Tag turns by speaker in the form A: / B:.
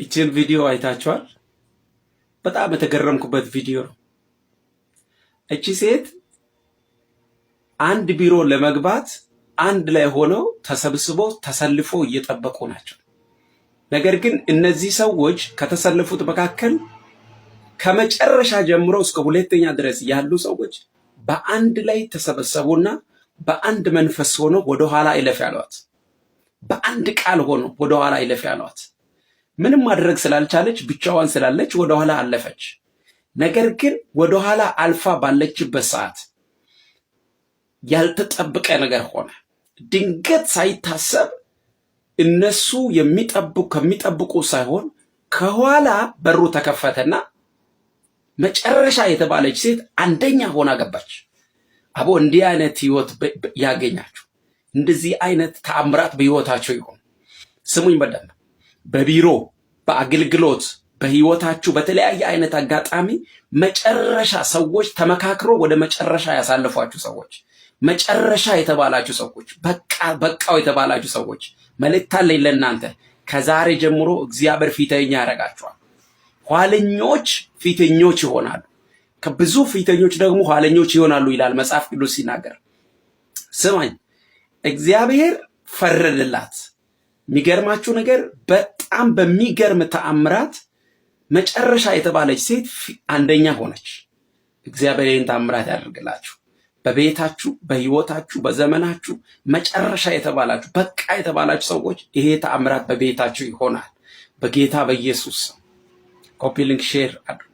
A: ይችን ቪዲዮ አይታችኋል? በጣም የተገረምኩበት ቪዲዮ ነው። እቺ ሴት አንድ ቢሮ ለመግባት አንድ ላይ ሆነው ተሰብስቦ ተሰልፎ እየጠበቁ ናቸው። ነገር ግን እነዚህ ሰዎች ከተሰለፉት መካከል ከመጨረሻ ጀምሮ እስከ ሁለተኛ ድረስ ያሉ ሰዎች በአንድ ላይ ተሰበሰቡና በአንድ መንፈስ ሆኖ ወደኋላ ይለፍ ያሏት፣ በአንድ ቃል ሆኖ ወደኋላ ይለፍ ያሏት። ምንም ማድረግ ስላልቻለች ብቻዋን ስላለች ወደኋላ አለፈች። ነገር ግን ወደኋላ አልፋ ባለችበት ሰዓት ያልተጠበቀ ነገር ሆነ። ድንገት ሳይታሰብ እነሱ የሚጠብቁ ከሚጠብቁ ሳይሆን ከኋላ በሩ ተከፈተና መጨረሻ የተባለች ሴት አንደኛ ሆና ገባች። አቦ እንዲህ አይነት ህይወት ያገኛችሁ፣ እንደዚህ አይነት ተአምራት በህይወታቸው ይሆን። ስሙኝ በደንብ፣ በቢሮ፣ በአገልግሎት፣ በህይወታችሁ በተለያየ አይነት አጋጣሚ መጨረሻ ሰዎች ተመካክሮ ወደ መጨረሻ ያሳለፏችሁ ሰዎች፣ መጨረሻ የተባላችሁ ሰዎች፣ በቃ በቃው የተባላችሁ ሰዎች መልእክት አለኝ ለእናንተ። ከዛሬ ጀምሮ እግዚአብሔር ፊተኛ ያደርጋችኋል። ኋለኞች ፊተኞች ይሆናሉ፣ ከብዙ ፊተኞች ደግሞ ኋለኞች ይሆናሉ ይላል መጽሐፍ ቅዱስ ሲናገር። ስማኝ፣ እግዚአብሔር ፈረደላት። የሚገርማችሁ ነገር በጣም በሚገርም ተአምራት መጨረሻ የተባለች ሴት አንደኛ ሆነች። እግዚአብሔር ይህን ተአምራት ያደርግላችሁ። በቤታችሁ፣ በህይወታችሁ፣ በዘመናችሁ መጨረሻ የተባላችሁ፣ በቃ የተባላችሁ ሰዎች ይሄ ተአምራት በቤታችሁ ይሆናል። በጌታ በኢየሱስ copy link share አድርጉ።